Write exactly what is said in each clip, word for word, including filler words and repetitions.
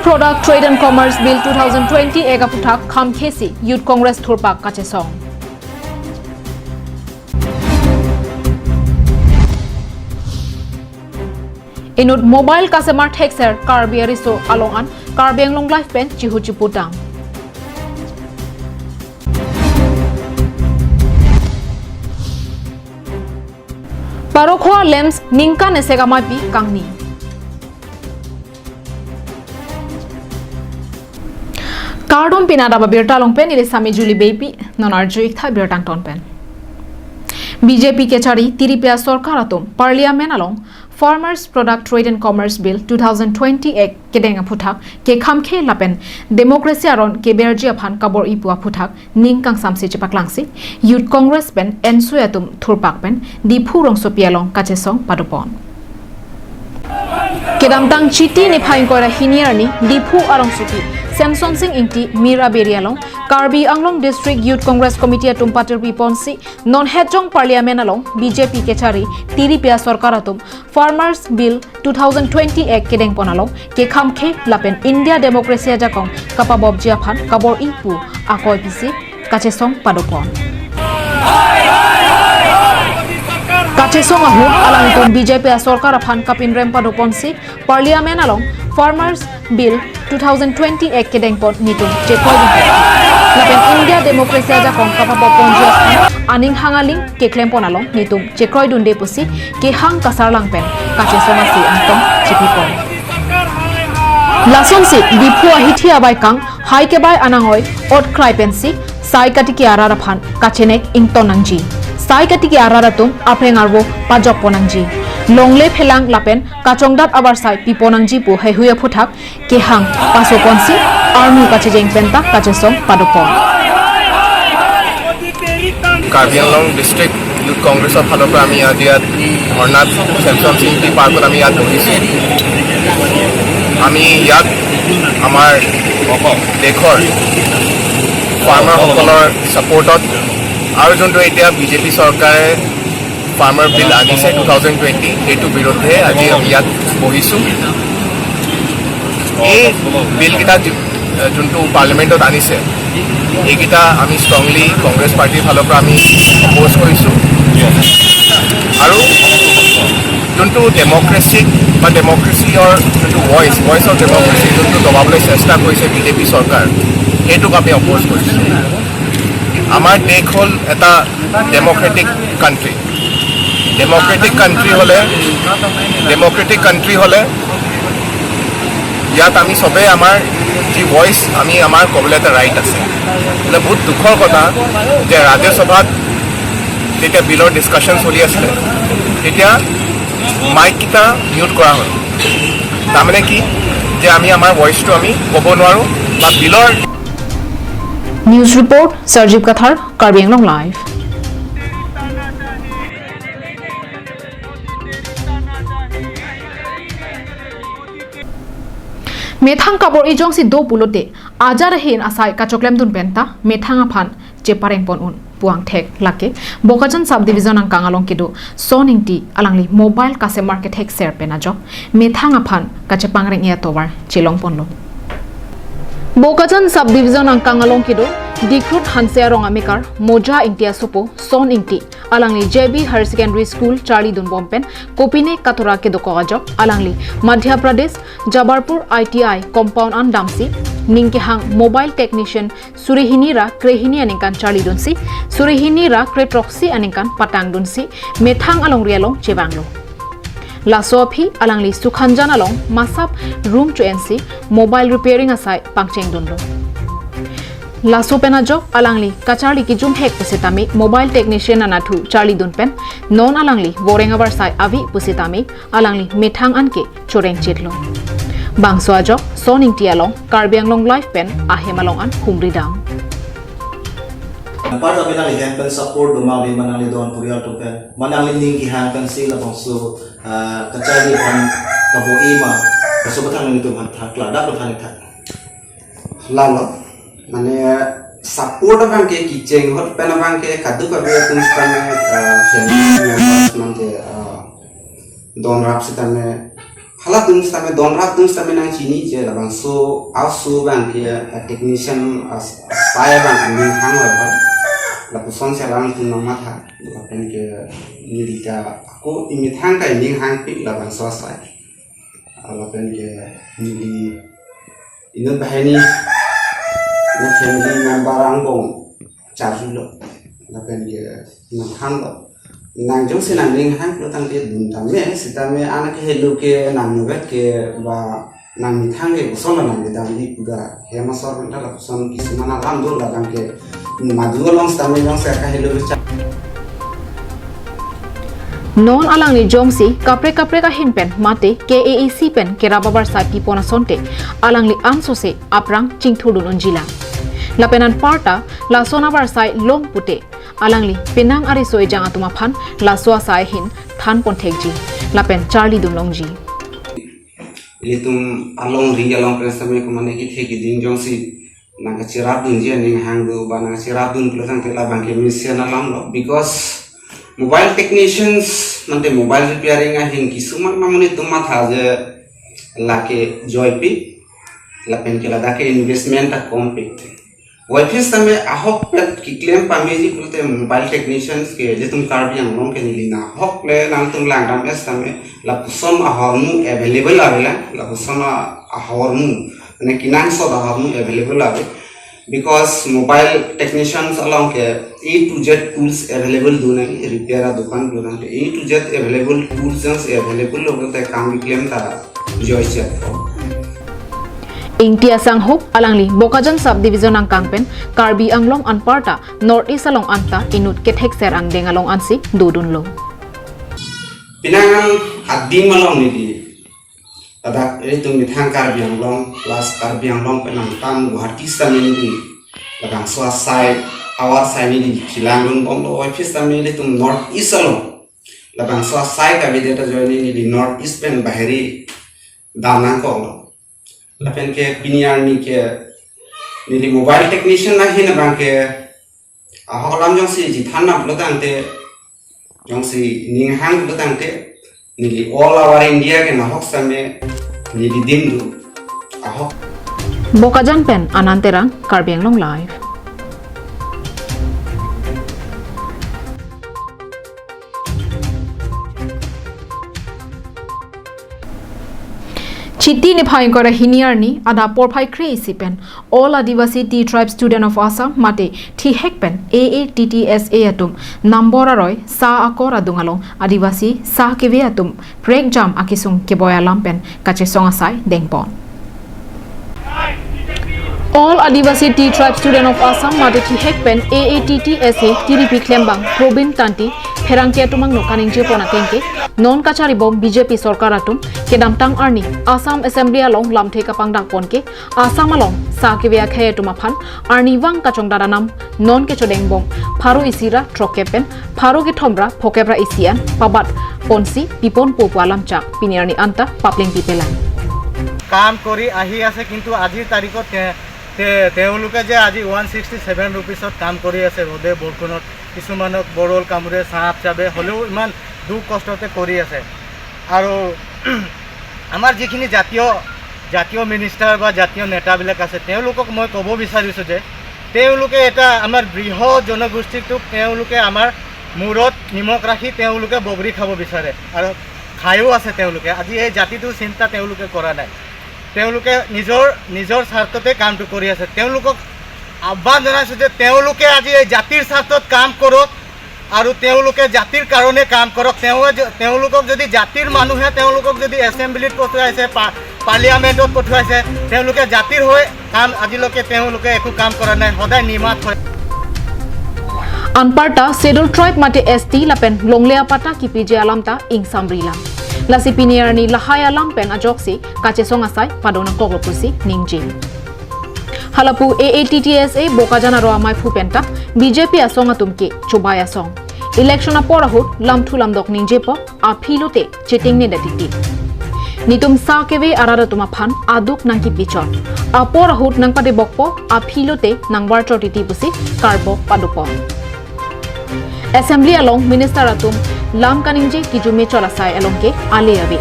Product Trade and Commerce Bill two thousand twenty-ek aphuthak khamkhesi Youth Congress thurpak kachesong. Inut mobile kasemar thekser Karbi ariso along an Karbi Anglong Live pen chihu chiputang. Parokhowa LAMPS ningkan esek amaipi kangni. Kardom, pini adap abirta along pen ili sami Julie Beypi, non arju-ik tha birta angton pen. B J P kechari tiripi asorkar atum Parliament along Farmers Product Trade and Commerce Bill two thousand twenty-ek kedeng aphuthak kekhamkhe lapen democracy aron keberji aphan kabor-i pu aphuthak ning kangsamse chepaklangsi Youth Congress pen N S U atum thurpak pen Diphu rongsopi along kachesong padopon. Kedamtang Chiti niphai ingkoi ra hini arni Diphu arongsopi Semsonsing Ingti Mir Aberi along Karbi Anglong District Youth Congress Committee atum patirpi ponsi non hetjong Parliament along B J P kechari tiripi asorkar atum Farmers Bill two thousand twenty-ek kedengpon along kekhamkhe lapen India democracy ajakong kapabobji aphan kabor-i pu akoi pisi kachesong padopon. Kachesong ahut alangtum B J P asorkar aphan kapinrem padoponsi Parliament along Farmers Bill two thousand twenty-ek kedengpon netum chekroidunde. Lapen India democracy ajakong kapabobponji aphan aning hangaling keklempon along netum chekroidunde pusi kehang kasarlang pen kachesong asi angtong chipipon. Lasonsi Diphu ahithi abaikang hai kebai anangoi ot krai pensi sai katiki arat aphan kachenek ington nangji. Sai katiki arat atum apreng arvo pajokpon nangji. Longle phelang lapen kachongdat avarsai pipon nangji pu heihui aphuthak kehang pasoponsi arnu kachejeng penta kachesong padopon. Karbi Anglong district youth কংগ্ৰেছৰ ফালৰ পৰা আমি আজি ইয়াত ধৰ্ণাত ছেমছন চিংটি পাৰ্কত আমি ইয়াত বহিছোঁ। আমি ইয়াত আমাৰ দেশৰ ফাৰ্মাৰসকলৰ ছাপোৰ্টত আৰু যোনটো এতিয়া বিজেপি চৰকাৰে ফাৰ্মাৰ বিল আনিছে টু থাউজেণ্ড টুৱেণ্টি, এইটো বিৰুদ্ধে আজি আমি ইয়াত বহিছোঁ। এই বিলকেইটা যি-, যোনটো পাৰ্লিমেণ্টত আনিছে, এইকেইটা আমি ষ্ট্ৰংলি কংগ্ৰেছ পাৰ্টিৰ ফালৰ পৰা আমি অপ'জ কৰিছোঁ। আৰু যোনটো ডেমক্ৰেচিক বা ডেমক্ৰেচিৰ যোনটো ভইচ, ভইচ অফ ডেমক্ৰেচি যোনটো দবাবলৈ চেষ্টা কৰিছে বিজেপি চৰকাৰ, সেইটোক আমি অপ'জ কৰিছোঁ। আমাৰ দেশ হ'ল এটা ডেমক্ৰেটিক কাণ্ট্ৰি। ডেমক্ৰেটিক কাণ্ট্ৰি হ'লে, ডেমক্ৰেটিক কাণ্ট্ৰি হ'লে ইয়াত আমি চবেই আমাৰ যি ভইচ, আমি আমাৰ ক'বলৈ এটা ৰাইট আছে। মানে বহুত দুখৰ কথা যে ৰাজ্যসভাত যেতিয়া বিলৰ ডিছকাশ্যন চলি আছিলে, তেতিয়া মাইককেইটা মিউট কৰা হ'ল। তাৰমানে কি যে আমি আমাৰ ভইচটো আমি ক'ব নোৱাৰোঁ বা বিলৰ News report, Sarjib Kathar, Karbi Anglong Live. Methang kabor-i jongsi do pulote, ajar ahin asai kachoklem dun penta methang aphan chepareng pon un pu angthek lake Bokajan Sub Division angkang along kedo Son Ingti alangli mobile kasemar kethek ser pen ajok methang aphan kachepangreng-i atovar chelong ponlo. Bokajan Sub Division angkang along kedo Dikrut Hanse arong amekar Moja Ingti asopo Son Ingti alangli J B Higher Secondary School charli dun bom pen kopine katora kedokok ajok alangli Madhya Pradesh Jabalpur I T I compound an damsi ning kehang mobile technician suri hini ra kre hini aningkan charli dunsi, suri hini ra kre throksi aningkan patang dunsi, methang alongri along chevanglo. Laso aphi alangli Sukhanjan along masap room cho-ensi mobile repairing asai pangcheng dunlo. Laso pen ajok alangli kacharli kijumhek pusitame mobile technician anatthu charli dun pen non alangli voreng avarsai avi pusitame alangli methang anke choreng chetlo. Bangso ajok Son Ingti along Karbi Anglong Live pen ahem along an humri dam. Part of nangli hem pen support doma ave ma nangli don purial atum pen, ma nangli ning kehang pensi labangso, ah, kacharli aphan kabor-i ma, kaso bathang nangtum aphan thang klardak aphan thang. Lalo, mane support abangke kecheng ahut pen abangke kadokave atum sitame, ah, family members mante, ah, don rap sitame Halatum sitame don rat atum sitame nangchini je labangso aso abang ke, eh, technician as-, asai abang aning hang lo ba. Lapuson si alangtum nangmatha. Lapen ke neli ta ako imethang ta ining hangpik labangso asai. Lapen ke neli inut banghini ne family member angbong charjulo. Lapen ke nangthanlo. Nang jongsi nangning hang pulo tangte dun tame, sitame anak ke helo ke nang nubet ke ba nangmethang ke koson nang bedam di kuda. Hem asor menta lapuson kisuman alam do labang ke madu along sitame jongsi kahelo cha. Non alangli jongsi kaprek kaprek ahin pen mate K A A C pen kerap abarsai pipon asonte alangli ansose aphrang chingthurdun unjilang. Lapen anparta lason abarsai long pute alangli penang ariso ejang atum aphan laso asai ahin thanpon thekji lapen charlidun longji. Ilitum alongri along pen sitame komane kethe keding jongsi nangkacherapdunji aning hang do ba nangkacherapdun pulo tangte labang ke mesen alam lo, because mobile technicians mante mobile repairing ahin kisuman amonit atum matha je lake joipi lapen ke ladak ke investment ta kompi. Waipis tame ahok pet keklem pameji pulote mobile technicians ke ilitum Karbi Anglong ke neli nahok le nangtum langdam es tame lapuson ahormu available ave lang, lapuson a-, ahormu, mane kenangsot ahormu available ave. Because mobile technicians along ke A to Z tools available do nang, repair adukan do nang, A to Z available tools jongsi available lo pulote kam keklem ta joiche. Ingti asangho alangli Bokajan Sub Division angkang pen Karbi Anglong anparta North East along anta inut kethekser angdeng along ansi dodunlo. Penang adim along neli ladak ilitum methang Karbi Anglong plus Karbi Anglong pen angtan Guwahati sitame neli labangso asai, awa asai neli chelangdun bomlo, office sitame ilitum North East along labangso asai kavedet ajoine neli North East pen baheri dam nangkoklo. Lapen ke pini arni ke neli mobile technician ahin abang ke ahok alam jongsi chethan nanglo tangte, jongsi ning hang lo tangte, neli all over India ke nahok sitame neli dim do ahok. Bokajan pen Anand Terang, Karbi Anglong Live. Chiti niphai ingkoi ra hini arni adap porphai kre-isi pen All Adivasi Tea Tribe Student of Assam mate THAAC pen A A T T S A atum Nambor aroi sa akor adung along Adivasi sa keve atum prekjam akesung keboi alam pen kachesong asai dengpon. All Adivasi Tea Tribe Student of Assam mate THAAC pen A A T T S A tiripi klembang Probin Tanti pherangke atum angno kaningjepon ateng ke non kacharibom B J P sorkar atum kedamtang arni Assam Assembly along lamthe kapangdakpon ke Assam along sa keve akhei atum aphan arnivang kachongdat anam non kechodengbom pharo isi ra throkkep pen pharo kethom ra phokep ra isi an pabat ponsi pipon po pu alam chak pini arni anta papleng pipelang. কাম কৰি আহি আছে, কিন্তু আজিৰ তাৰিখত তে- তে- তেওঁলোকে যে আজি ওৱান ছিক্সটি ছেভেন ৰুপিছত কাম কৰি আছে, ৰ'দে বৰষুণত, কিছুমানক বৰল কামোৰে, ছাঁত চাবে, হ'লেও ইমান দুখ কষ্টতে কৰি আছে। আৰু আমাৰ যিখিনি জাতীয় জাতীয় মিনিষ্টাৰ বা জাতীয় নেতাবিলাক আছে, তেওঁলোকক মই ক'ব বিচাৰিছোঁ যে তেওঁলোকে এটা আমাৰ বৃহৎ জনগোষ্ঠীটোক তেওঁলোকে আমাৰ মূৰত নিমখ ৰাখি তেওঁলোকে বগৰী খাব বিচাৰে আৰু খায়ো আছে তেওঁলোকে। আজি এই জাতিটোৰ চিন্তা তেওঁলোকে কৰা নাই, তেওঁলোকে নিজৰ নিজৰ স্বাৰ্থতে কামটো কৰি আছে। তেওঁলোকক আহ্বান জনাইছোঁ যে তেওঁলোকে আজি এই জাতিৰ স্বাৰ্থত কাম কৰক আৰু তেওঁলোকে জাতিৰ কাৰণে কাম কৰক। তেওঁ যে- তেওঁলোকক যদি জাতিৰ মানুহে তেওঁলোকক যদি এছেম্বলিত পঠুৱাইছে, পা- পাৰ্লিয়ামেণ্টত পঠুৱাইছে, তেওঁলোকে জাতিৰ হৈ কাম আজিলৈকে তেওঁলোকে একো কাম কৰা নাই, সদায় নিমাত হয়। Anparta Scheduled Tribe mate S T lapen longle apata kipiji alam ta ingsamrilang. Lasi pini arni lahai alam pen ajoksi kachesong asai padonangkoklo pusi ningje. Halapu A A T T S A Bokajan aro amaiphu penta B J P asong atum ke chubai asong. Election apor ahut lamthu lamdok ningjepo aphi lote chetingne datiti. Nitum sa keve arat atum aphan aduk nangkipichot. Apor ahut nangpadebokpo aphi lote nangvarchot titi pusi karbok padopon. Assembly along minister atum lam kaningje kijume cholasai along ke ale ave.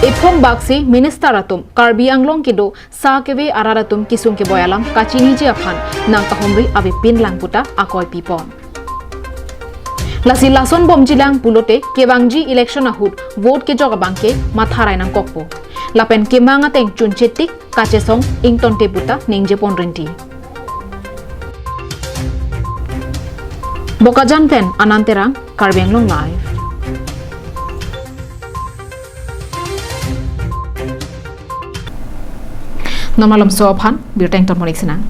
Ephong baksi minister atum Karbi Anglong kedo sa keve arat atum kesung keboi alam kachiniji aphan nangkahumri avepin lang puta akoi pipon. Lasi lason bomjilang pulote kevangji election ahut vote kejok abangke matharai nangkokpo. Lapen kemang ateng chunchetik kachesong ingtonte puta ningjepon rinti. Bokajan pen Anand Terang, Karbi Anglong Live. Non malomso aphan birta ington monik sinang.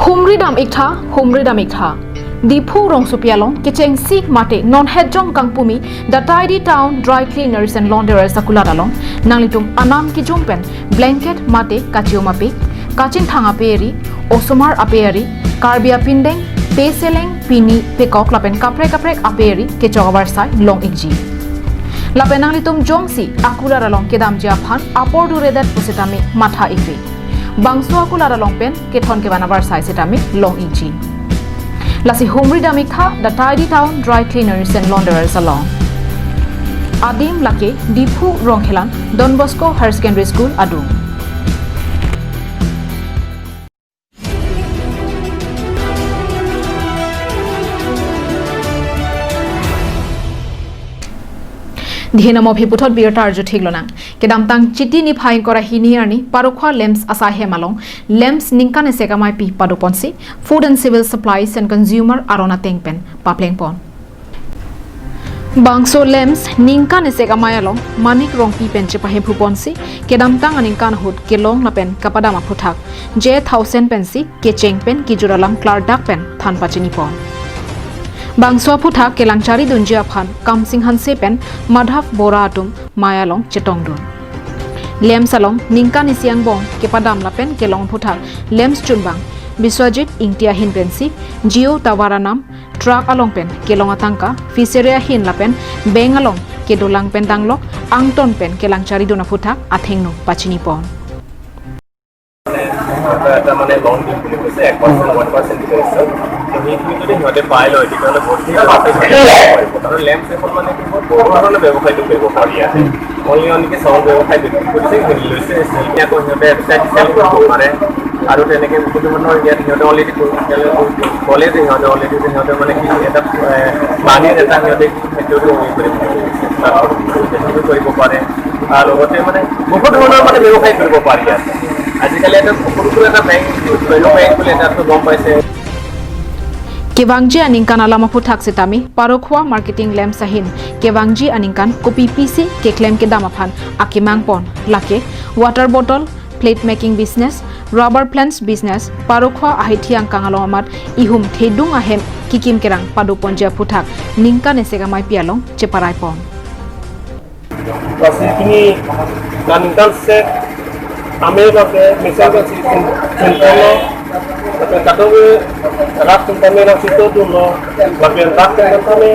Humridam iktha, humridam iktha. Diphu rongsopi along kechengsi mate non hetjong kangpumi Dataidi Town Dry Cleaners and Launderers akulat along nanglitum anam kijum pen blanket mate kachium ape, kachingthang ape eri, osomar ape eri, Karbi apindeng, peseleng, pini, pekok lapen kaprek kaprek ape eri kechok avarsai long ikji. Lapen nanglitum jongsi akulat along kedamji aphan apor duredet pusitame matha ikri. Bangso akulat along pen kethon kevan avarsai sitame long ikji. Lasi humridam iktha Dataidi Town Dry Cleaners and Launderers along. Adim lake Diphu Rongkhelan Don Bosco Higher Secondary School adung. Dihe namo aphi puthot birta arju theklonang. Kedamtang Chiti niphai ingkoi ra hini arni Parokhwa LAMPS asai hem along LAMPS ningkan isi amei pi padoponsi Food and Civil Supplies and Consumer aron ateng pen paplengpon. Bangso LAMPS ningkan isi amei along Manik Rongpi pen chepahemphonsi kedamtang aningkan ahut kelong lapen kapadam aphuthak J Thaosen pensi kecheng pen kejut alam klardak pen than pachinipon. Bangso aphuthak kelangchari dunji aphan Kamsing Hanse pen Madhav Bora atum mei along chetongdun. LAMPS along ningkan isi angbong kepadam lapen kelong aphuthak LAMPS chunbang Biswajit Ingti ahin pensi Jio Tower anam truck along pen kelong atangka, fishery ahin lapen bank along kedolang pen danglok angton pen kelangchari dun aphuthak athengno pachinipon. এটা মানে লোন দিম বুলি কৈছে, এক percent, one percent interest. তো সেইখিনি যদি সিহঁতে পাই লয়, তেতিয়াহ'লে বহুতখিনি লাভ হয়। আৰু লেম্প এখন মানে কি হয়, বহুত ধৰণে ব্যৱসায়টো কৰিব পাৰি ইয়াতে। অনলি অনলি চাউল ব্যৱসায় বিক্ৰী কৰিছে, হেৰি লৈছে, চেল, আকৌ সিহঁতে ৱেবছাইট চেল কৰিব পাৰে। আৰু তেনেকে বহুত ধৰণৰ ইয়াত সিহঁতে অলৰেডি ক'লে যে সিহঁতে অলৰেডি যে সিহঁতে মানে কি এটা, এ, পানীৰ এটা সিহঁতে সেইটো কৰিব পাৰে, সেইটো কৰিব পাৰে। আৰু লগতে মানে বহুত ধৰণৰ মানে ব্যৱসায় কৰিব পাৰি ইয়াত। আজিকালি এটা সৰু সুৰা এটা বেংক, সৰু বেংক বুলি এটা গম পাইছে। Kevangji aningkan alam aphuthak sitame Parokhwa Marketing LAMPS ahin kevangji aningkan kopi pisi keklem kedam aphan akemangpon, lake water bottle, plate making business, rubber plants business, Parokhwa ahithi angkang along amat ihum thedung ahem kikim kerang padoponji aphuthak ningkan isi amei pi along cheparaipon. Lasi pini ningkan isi amei abangke mesen pensi chun-, chunpon lo. Lapen kadokave rat atum tame nangchitongdunlo. Lapen rat atum tame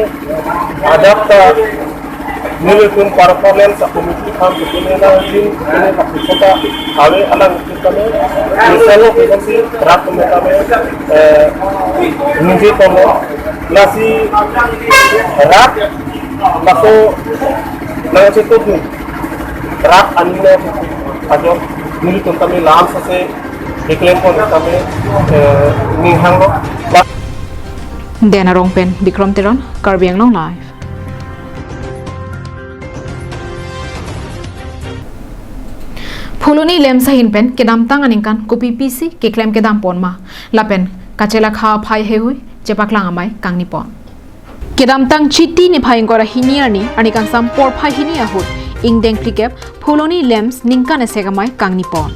adap ta nelitum performance committee aphan chikine nangji, ini kapusota ave alang tame mesen lo pensi rat atum tame, eh, ningjeponlo. Lasi rat laso nangchitongdun rat anina ajo nelitum tame lam sase keklempon tame, eh, ninghanglo. Den Arong pen Bikram Teron, Karbi Anglong Live. Phuloni LAMPS ahin pen kedamtang aningkan kopi pisi keklem kedampon ma, lapen kachelakha aphai heihui chepaklang amei kangnipon. Kedamtang Chiti niphai ingkoi ra hini arni, arni kangsam porphai hini ahut, ingdeng phlikep Phuloni LAMPS ningkan isi amei kangnipon.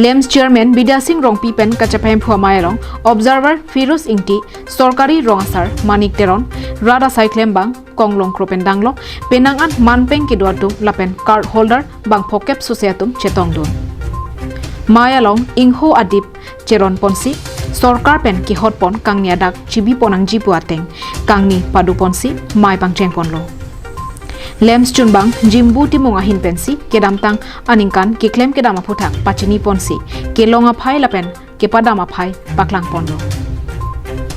LAMPS Chairman Bidya Sing Rongpi pen kachepahemphu amei along Observer Firoz Ingti, Sorkari Rong Asar Manik Teron, rat asai klembang Konglong Kro pen danglok, penang an manpeng kedo atum lapen card holder bang phokep sose atum chetongdun. Mei along ingho adip cheronponsi, sorkar pen kehotpon kangni adak chibipon nangji pu ateng kangni padoponsi mei pangchengponlo. LAMPS chunbang Jimbu Timung ahin pensi kedamtang aningkan keklem kedam aphuthak pachiniponsi, kelong aphai lapen kepadam aphai paklangponlo.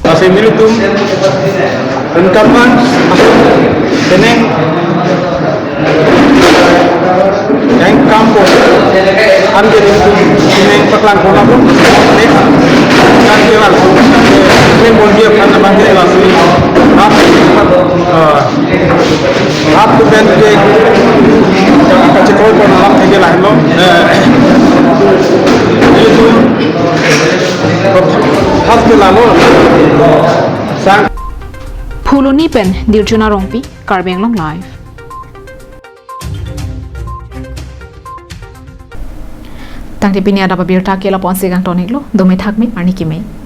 Lasi nelitum ringkam an penang yang kampung an ke nelitum penang paklangpon abang. Next kan ke langsung penang bon dia kan abang ke langsung up, eh, up to band ke kachekroipon alam ke lahelo. Eh, itu Phuloni pen Dirjuna Rongpi, Karbi Anglong Live. Tangte pini adap abirta ke lapu-an si kangton-iklo, dome thakme, arni keme.